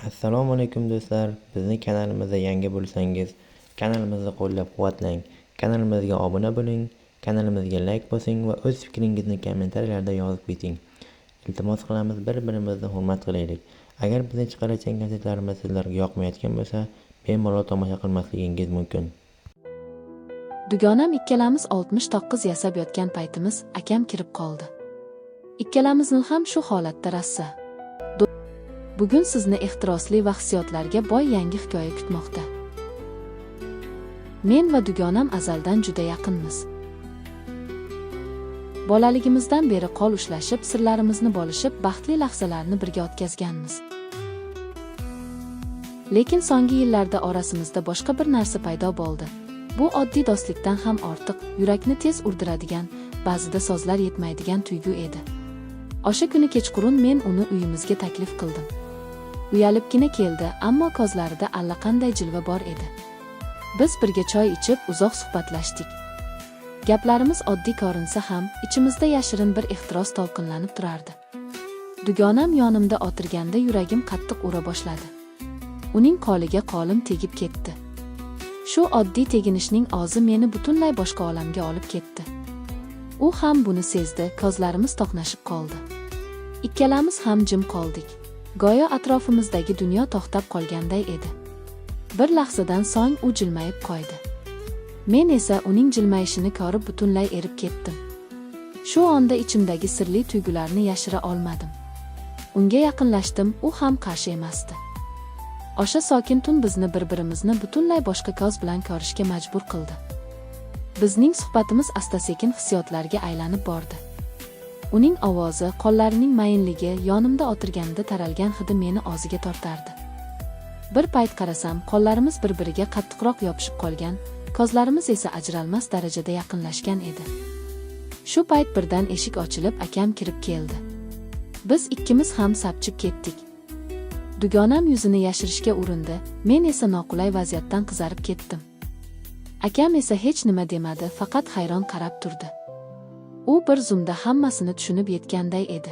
Assalomu alaykum do'stlar. Bizni kanalimizda yangi bo'lsangiz, kanalimizni qo'llab-quvvatlang. Kanalimizga obuna bo'ling, kanalimizga like bosing va o'z fikringizni kommentariyalarda yozib keting. Iltimos qilamiz, bir-birimizni hurmat qilaylik. Agar bizni chiqarayotgan konsertlarimiz sizlarga yoqmayotgan bo'lsa, bemalol tomosha qilmasligingiz mumkin. Dugonam ikkalamiz 69 yasab yotgan paytimiz akam kirib qoldi. Ikkalamizni ham shu holatda rassa. Bugun sizni ehtirosli va hissiyotlarga boy yangi hikoya kutmoqda. Men va dugonam azaldan juda yaqinmiz. Bolaligimizdan beri qo'l ushlashib, sirlarimizni bo'lishib, baxtli lahzalarni birga o'tkazganmiz. Lekin so'nggi yillarda orasimizda boshqa bir narsa paydo bo'ldi. Bu oddiy do'stlikdan ham ortiq, yurakni tez urdiradigan, ba'zida so'zlar yetmaydigan tuyg'u edi. O'sha kuni kechqurun men uni uyimizga taklif qildim. Uyalibgina keldi, ammo ko'zlarida allaqanday jilva bor edi. Biz birga choy ichib, uzoq suhbatlashdik. Gaplarimiz oddiy ko'rinsa ham, ichimizda yashirin bir ehtiros to'lqinlanib turardi. Dugonam yonimda o'tirganda yuragim qattiq ura boshladi. Uning qo'liga qo'lim tegib ketdi. Shu oddiy teginishning o'zi meni butunlay boshqa olamga olib ketdi. U ham buni sezdi, ko'zlarimiz to'qnashib qoldi. Ikkalamiz ham jim qoldik. Go'yo atrofimizdagi dunyo to'xtab qolganday edi. Bir lahzadan so'ng u jilmayib qo'ydi. Men esa uning jilmayishini ko'rib butunlay erib ketdim. Shu onda ichimdagi sirli tuyg'ularni yashira olmadim. Unga yaqinlashdim, u ham qarshi emasdi. O'sha sokin tun bizni bir-birimizni butunlay boshqa ko'z bilan ko'rishga majbur qildi. Bizning suhbatimiz asta-sekin hissiyotlarga aylanib bordi. Uning ovozi, qo'llarining mayinligi, yonimda o'tirganida taralgan hidi meni o'ziga tortardi. Bir payt qarasam, qo'llarimiz bir-biriga qattiqroq yopishib qolgan, ko'zlarimiz esa ajralmas darajada yaqinlashgan edi. Shu payt birdan eshik ochilib, akam kirib keldi. Biz ikkimiz ham sapchib ketdik. Dugonam yuzini yashirishga urindi, men esa noqulay vaziyatdan qizarib ketdim. Akam esa hech nima demadi, faqat hayron qarab turdi. U bir zumda hammasini tushunib yetganday edi.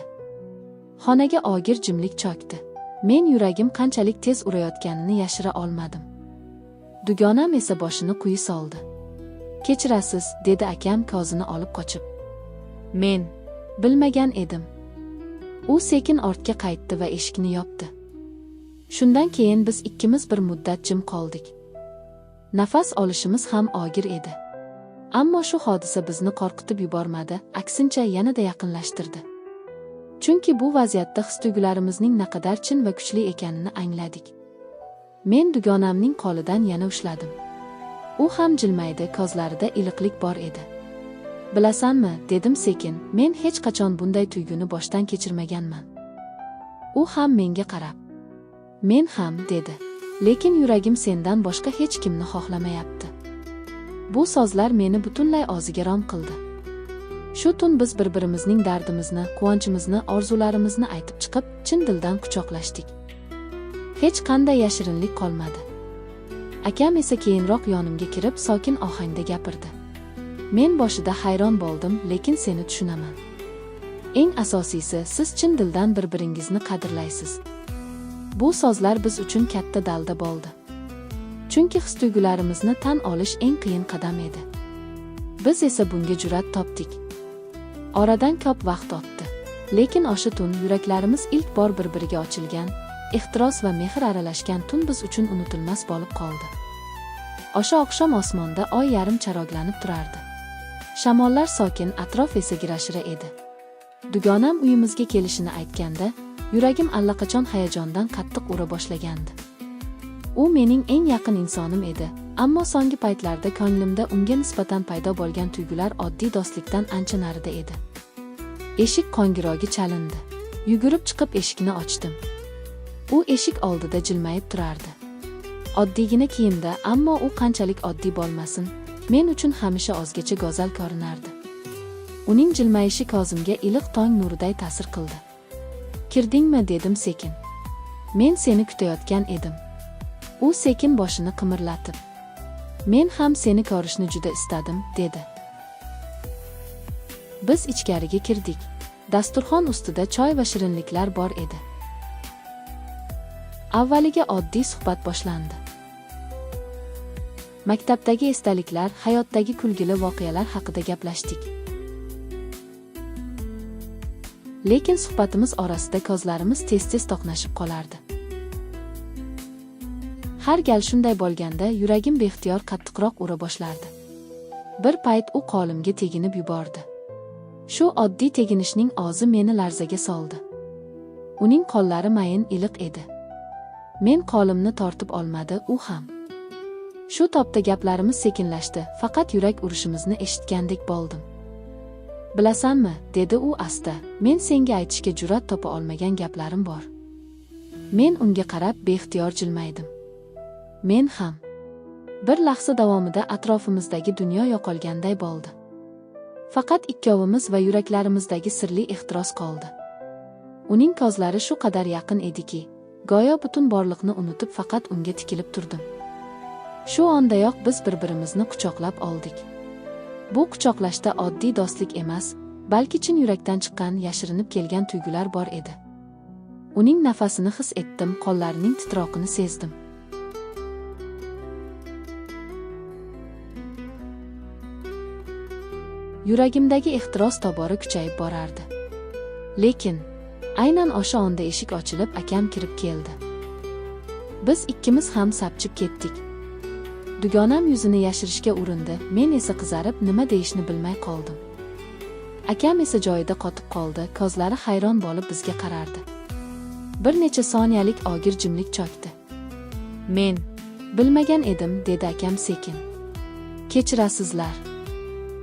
Xonaga og'ir jimlik cho'kdi. Men yuragim qanchalik tez urayotganini yashira olmadim. Dugonam esa boshini quyi soldi. "Kechirasiz", dedi akam ko'zini olib qochib. Men Bilmagan edim. U sekin ortga qaytdi va eshikni yopdi. Shundan keyin biz ikkimiz bir muddat jim qoldik. Nafas olishimiz ham og'ir edi. Ammo shu hodisa bizni qo'rqitib yubormadi, aksincha yanada yaqinlashtirdi. Chunki bu vaziyatda his-tuyg'ularimizning naqadar chin va kuchli ekanini angladik. Men dugonamning qo'lidan yana ushladim. U ham jilmaydi, ko'zlarida iliqlik bor edi. "Bilasanmi", dedim sekin, "men hech qachon bunday tuyg'uni boshdan kechirmaganman." U ham menga qarab, "Men ham", dedi. "Lekin yuragim sendan boshqa hech kimni xohlamayapti." Bu so'zlar meni butunlay o'ziga rom qildi. Shu tun biz bir-birimizning dardimizni, quvonchimizni, orzularimizni aytib chiqib, chin dildan quchoqlashdik. Hech qanday yashirinlik qolmadi. Akam esa keyinroq yonimga kirib, sokin ohangda gapirdi. "Men boshida hayron bo'ldim, lekin seni tushunaman. Eng asosiysi, siz chin dildan bir-biringizni qadrlaysiz." Bu so'zlar biz uchun katta dalda bo'ldi. Chunki his-tuyg'ularimizni tan olish eng qiyin qadam edi. Biz esa bunga jur'at topdik. Oradan ko'p vaqt o'tdi. Lekin o'sha tun yuraklarimiz ilk bor bir-biriga ochilgan, ehtiros va mehr aralashgan tun biz uchun unutilmas bo'lib qoldi. O'sha oqshom osmonda oy yarim charog'lanib turardi. Shamollar sokin, atrof esa girashira edi. Dugonam uyimizga kelishini aytganda, yuragim allaqachon hayajondan qattiq ura boshlagandi. U mening eng yaqin insonim edi, ammo so'nggi paytlarda ko'nglimda unga nisbatan paydo bo'lgan tuyg'ular oddiy do'stlikdan ancha narida edi. Eshik qo'ng'irog'i chalindi. Yugurib chiqib eshikni ochdim. U eshik oldida jilmayib turardi. Oddiygina kiyimda, ammo u qanchalik oddiy bo'lmasin, men uchun hamisha o'zgacha go'zal ko'rinardi. Uning jilmayishi ko'zimga iliq tong nuriday ta'sir qildi. "Kirdingmi?" dedim sekin. "Men seni kutayotgan edim." U sekin boshini qimirlatib, "Men ham seni ko'rishni juda istadim", dedi. Biz ichkariga kirdik. Dasturxon ustida choy va shirinliklar bor edi. Avvaliga oddiy suhbat boshlandi. Maktabdagi esdaliklar, hayotdagi kulgili voqealar haqida gaplashdik. Lekin suhbatimiz orasida ko'zlarimiz tez-tez to'qnashib qolardi. Har gal shunday bo'lganda yuragim beixtiyor qattiqroq ura boshlardi. Bir payt u qo'limga teginib yubordi. Shu oddiy teginishning ozi meni larzaga soldi. Uning qo'llari mayin iliq edi. Men qo'limni tortib olmadi, u ham. Shu topda gaplarimiz sekinlashdi, faqat yurak urishimizni eshitgandek bo'ldim. Bilasanmi, dedi u asta, men senga aytishga jur'at topa olmagan gaplarim bor. Men unga qarab beixtiyor jilmaydim. Men ham. Bir lahza davomida atrofimizdagi dunyo yo'qolganday bo'ldi. Faqat ikkovimiz va yuraklarimizdagi sirli ehtiros qoldi. Uning ko'zlari shu qadar yaqin ediki, go'yo butun borliqni unutib faqat unga tikilib turdim. Shu ondayoq biz bir-birimizni quchoqlab oldik. Bu quchoqlashda oddiy do'stlik emas, balki chin yurakdan chiqqan, yashirinib kelgan tuyg'ular bor edi. Uning nafasini his etdim, qo'llarining titroqini sezdim. Yuragimdagi ehtiros tobora kuchayib borardi. Lekin aynan o'sha onda eshik ochilib, akam kirib keldi. Biz ikkimiz ham sapchib ketdik. Dugonam yuzini yashirishga urindi, men esa qizarib nima deyishni bilmay qoldim. Akam esa joyida qotib qoldi, ko'zlari hayron bo'lib bizga qarardi. Bir necha soniyalik og'ir jimlik cho'kdi. Men bilmagan edim, dedi akam sekin. Kechirasizlar.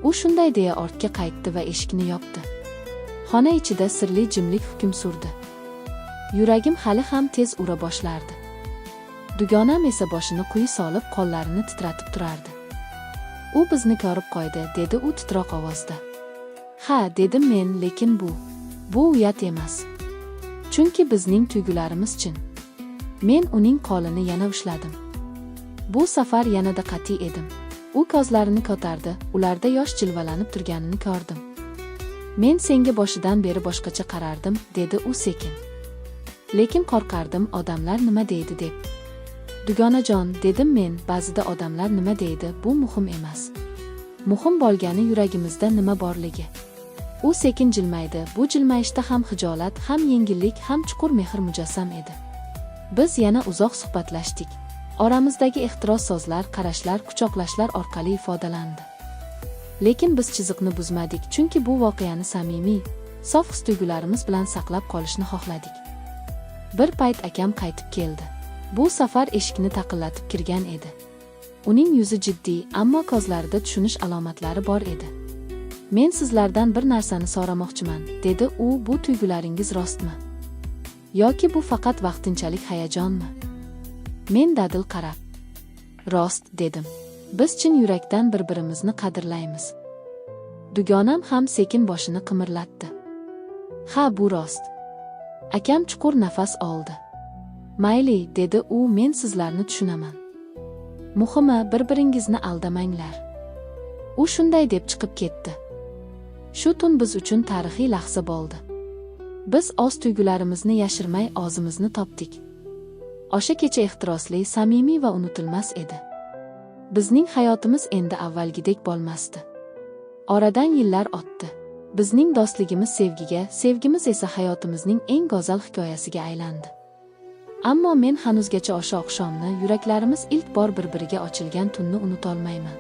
U shunday deya ortga qaytdi va eshikni yopdi. Xona ichida sirli jimlik hukm surdi. Yuragim hali ham tez ura boshlardi. Dugonam esa boshini quyi solib, qo'llarini titratib turardi. U bizni ko'rib qo'ydi, dedi u titroq ovozda. Ha, dedim men, lekin bu uyat emas. Chunki bizning tuyg'ularimiz chin. Men uning qo'lini yana ushladim. Bu safar yanada qat'iy edim. U ko'zlarini ko'tardi, ularda yosh jilvalanib turganini ko'rdim. Men senga boshidan beri boshqacha qarardim, dedi u sekin. Lekin qo'rqardim, odamlar nima deydi deb. Dugonajon, dedim men, ba'zida odamlar nima deydi, bu muhim emas. Muhim bo'lgani yuragimizda nima borligi. U sekin jilmaydi, bu jilmayishda ham hijolat, ham yengillik, ham chuqur mehr mujassam edi. Biz yana uzoq suhbatlashdik. Oramizdagi ehtiros so'zlar, qarashlar, quchoqlashlar orqali ifodalandi. Lekin biz chiziqni buzmadik, chunki bu voqeani samimiy, sof his-tuyg'ularimiz bilan saqlab qolishni xohladik. Bir payt akam qaytib keldi. Bu safar eshikni taqillatib kirgan edi. Uning yuzi jiddiy, ammo ko'zlarida tushunish alomatlari bor edi. Men sizlardan bir narsani so'ramoqchiman, dedi u, bu tuyg'ularingiz rostmi? Yoki bu faqat vaqtinchalik hayajonmi? Men dadil qarab, rost, dedim. Biz chin yurakdan bir-birimizni qadrlaymiz. Dugonam ham sekin boshini qimirlatdi. Ha, bu rost. Akam chuqur nafas oldi. Mayli, dedi u, men sizlarni tushunaman. Muhimi, bir-biringizni aldamanglar. U shunday deb chiqib ketdi. Shu tun biz uchun tarixiy lahza bo'ldi. Biz o'z tuyg'ularimizni yashirmay o'zimizni topdik. O'sha kecha ehtirosli, samimiy va unutilmas edi. Bizning hayotimiz endi avvalgidek bo'lmasdi. Oradan yillar o'tdi. Bizning do'stligimiz sevgiga, sevgimiz esa hayotimizning eng go'zal hikoyasiga aylandi. Ammo men hanuzgacha o'sha oqshomni, yuraklarimiz ilk bor bir-biriga ochilgan tunni unutolmayman.